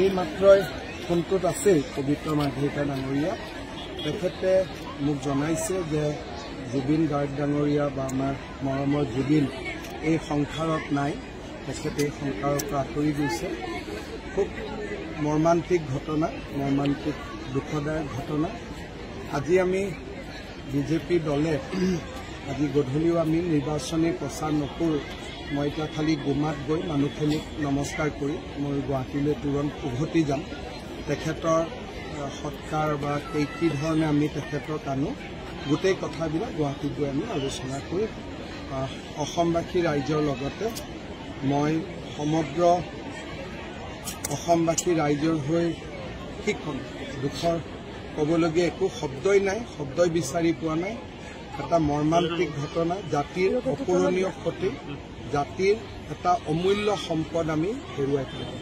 এই মাত্ৰই ফোনটোত আছেই পবিত্ৰ মাৰ্ঘেৰিটা ডাঙৰীয়া। তেখেতে মোক জনাইছে যে জুবিন গাৰ্গ ডাঙৰীয়া বা আমাৰ মৰমৰ জুবিন এই সংসাৰত নাই, তেখেতে এই সংসাৰৰ পৰা আঁতৰি গৈছে। খুব মৰ্মান্তিক ঘটনা, মৰ্মান্তিক দুখদায়ক ঘটনা। আজি আমি বিজেপি দলে আজি গধূলিও আমি নিৰ্বাচনী প্ৰচাৰ নকৰোঁ। মই এতিয়া খালি গোমাত গৈ মানুহখিনিক নমস্কাৰ কৰি মই গুৱাহাটীলৈ তুৰন্ত উভতি যাম। তেখেতৰ সৎকাৰ বা কি ধৰণে আমি তেখেতক আনো গোটেই কথাবিলাক গুৱাহাটীত গৈ আমি আলোচনা কৰিম। অসমবাসী ৰাইজৰ লগতে মই সমগ্ৰ অসমবাসী ৰাইজৰ হৈ কি ক'ম, দুখৰ ক'বলগীয়া একো শব্দই নাই, শব্দই বিচাৰি পোৱা নাই। এটা মৰ্মান্তিক ঘটনা, জাতিৰ অপূৰণীয় ক্ষতি, জাতিৰ এটা অমূল্য সম্পদ আমি হেৰুৱাই পেলালোঁ।